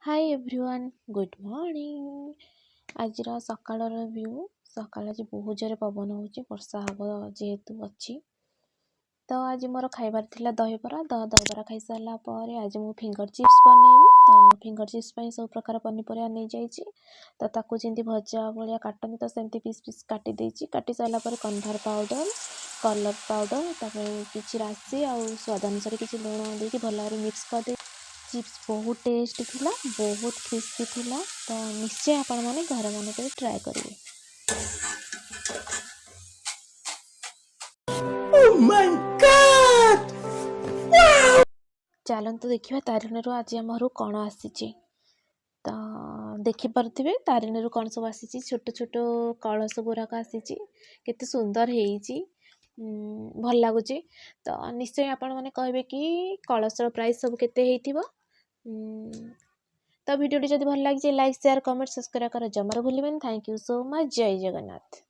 High everyone, good morning. ଆଜିର ସକାଳର view. ସକାଳ ଆଜି ବହୁତ ଜୋରେ ପବନ ହେଉଛି, ବର୍ଷା ହେବ ଯେହେତୁ ଅଛି। ତ ଆଜି ମୋର ଖାଇବାର ଥିଲା ଦହିବରା। ତ ଦହିବରା ଖାଇସାରିଲା ପରେ ଆଜି ମୁଁ ଫିଙ୍ଗର ଚିପ୍ସ ବନେଇବି। ତ ଫିଙ୍ଗର ଚିପ୍ସ ପାଇଁ ସବୁ ପ୍ରକାର ପନିପରିବା ନେଇଯାଇଛି। ତ ତାକୁ ଯେମିତି ଭଜା ଭଳିଆ କାଟନ୍ତି, ତ ସେମିତି ପିସ୍ ପିସ୍ କାଟି ଦେଇଛି। କାଟି ସାରିଲା ପରେ କର୍ଣ୍ଣଫ୍ଲାୱାର ପାଉଡ଼ର, କଲର୍ ପାଉଡ଼ର, ତାପରେ କିଛି ରାଶି ଆଉ ସ୍ୱାଦ ଅନୁସାରେ କିଛି ଲୁଣ ଦେଇକି ଭଲ ଭାବରେ ମିକ୍ସ କରିଦେଇ ଚିପ୍ସ ବହୁତ ଟେଷ୍ଟ ଥିଲା, ବହୁତ କ୍ରିସ୍ପି ଥିଲା। ତ ନିଶ୍ଚୟ ଆପଣମାନେ ଘରମାନଙ୍କରେ ଟ୍ରାଏ କରିବେ। Oh my God! ଚାଲନ୍ତୁ ଦେଖିବା ତାରିଣୀରୁ ଆଜି ଆମ ଘରକୁ କ'ଣ ଆସିଛି। ତ ଦେଖିପାରୁଥିବେ ତାରିଣୀରୁ କ'ଣ ସବୁ ଆସିଛି। ଛୋଟ ଛୋଟ କଳସ ଗୁଡ଼ାକ ଆସିଛି, କେତେ ସୁନ୍ଦର ହେଇଛି, ଭଲ ଲାଗୁଛି। ତ ନିଶ୍ଚୟ ଆପଣମାନେ କହିବେ କି କଳସର ପ୍ରାଇସ୍ ସବୁ କେତେ ହେଇଥିବ। ତ ଭିଡ଼ିଓଟି ଯଦି ଭଲ ଲାଗିଛି, ଲାଇକ୍, ସେୟାର, କମେଣ୍ଟ, ସବସ୍କ୍ରାଇବ୍ କରିବା ଜମାରୁ ଭୁଲିବେନି। Thank you so much. Jay Jagannath.